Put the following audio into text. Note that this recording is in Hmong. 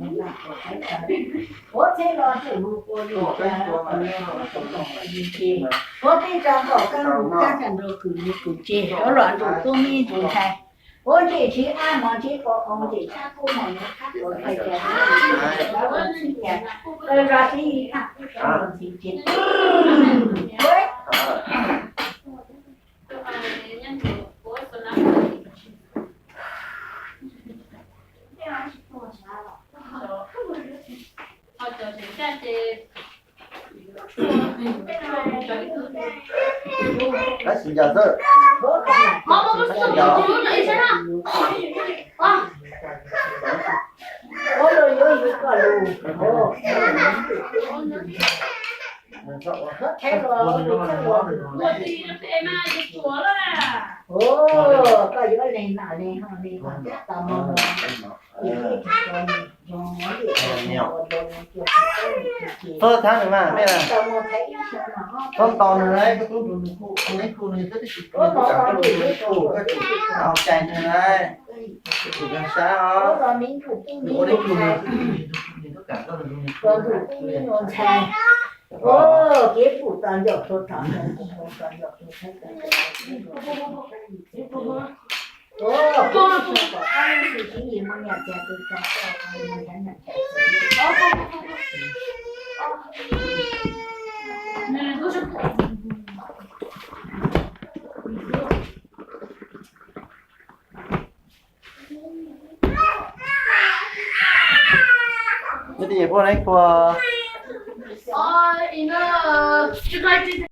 Ua txheb los txawm mus ua li cas los ua teb tsa nkaum kab mus kab tsa nrau kws li kws tseg rov los ntuj tub me ntsis ntshai. Ua ntsis tsis ab mos ntsis pos os ntsis tshab kub mos ntsis tshab pos hais tias, los txhib tias, los zos txhib li thaj kub tso los ntxhi ces Tab sis yog xwb. Ua los yuav yus koj lus. Koj yuav leeg nam leeg ho leeg ho thiab tau mog. Txhob thab nws mas, mej, txhob ntaus nws lauj, koj tub nrug nws kuj, neb kuj nws twb tsis kuj, koj tub nrug nws kuj, koj tsis tau cai nws lauj, tsis tau sab os. Nws ua neb kuj nws, nws tub kam koj nrug nws kuj. Neb twb yog puab neb kua.